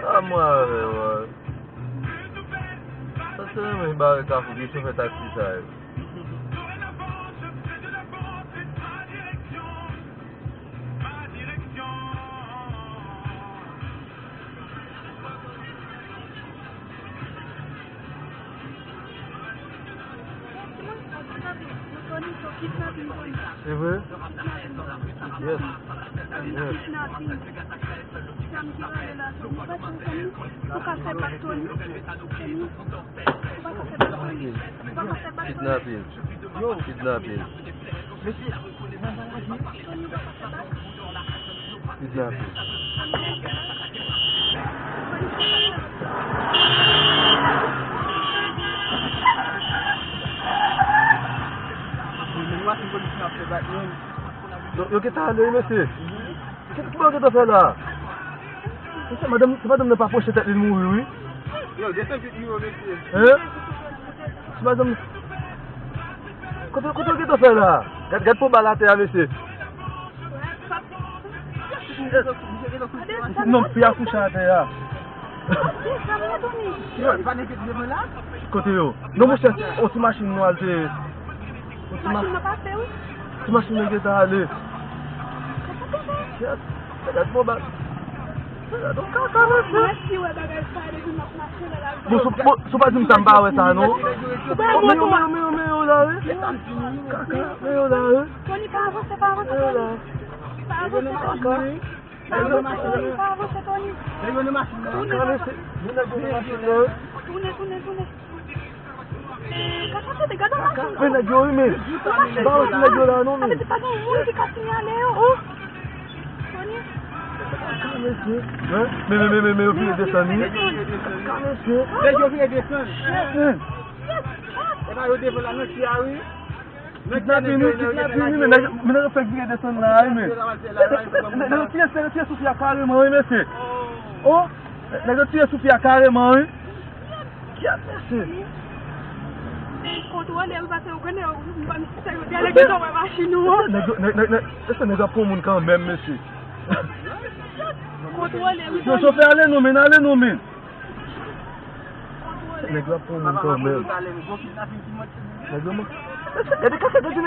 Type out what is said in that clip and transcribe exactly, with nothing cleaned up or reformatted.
A mwen avè w. Sa se renmen bare kafou ki chofè taksi sa yo. Se vre? Yes. Yes. Kidnapin. Kidnapin. Kidnapin. Yo, yo gentan ale wi, mesye. Ki, ki bagay yo gentan fè la? Mesye, madanm, se madanm nan pa pwoche tèt li, l mouri wi. Yo, desann vit wi, mesye. Hein? Se madanm. Kote, kote yo gentan fè la? Gad, gad pou bal atè a, mesye. Non, fi a kouche atè a. Kote yo? Non, monchè, on ti machin nwa l te ye. On ti ma-, ti machin nan gentan ale. Yes. Gad pou bal. Gad on kaka, mesye. Bon, si, bon, si w pa di m sa, m pa wè sa, non. Men yo, men yo, men yo, men yo la, wi. Kaka, men yo la, wi. Tony, pa avanse, pa avanse, Tony. Pa avanse, Tony. Pa avanse, Tony, pa avanse, Tony. Kaka, mesye. Men nèg yo nan machin nan, wi. Tounen, tounen, tounen. Kaka, tande, gade machin nan. Men nèg yo, wi, men. M pa wè ti nèg yo la, non, men. Sa vle di pa gen moun ki ka sinyale yo. Oh. Tony. Kaka, mesye. Hein? Men, men, men, men, men, yo vire desann, wi. Kaka, mesye. Nèg yo vire desann. Hein? E pa yo devan la, nan ti a, wi. Kidnapin, wi, kidnapin, wi, men nèg, men nèg yo fèk vire desann la, wi, men. Nèg yo tire, nèg yo tire sou fi a kareman, wi, mesye. Oh, nèg yo tire sou fi a kareman, wi. Kiyès, mesye? Kontwole, wi, paske ou konnen, ou pa misye yo te ale gentan wè machin ou an. Nèg yo, nèg, nèg, nèg, mesye, nèg yo ap pran moun kanmenm, mesye. Kontwole, wi, Tony. Yo, chofè, ale non, men, ale non, men. Nèg yo ap pran moun kanmenm. Nèg yo man-, gade, gade, gade,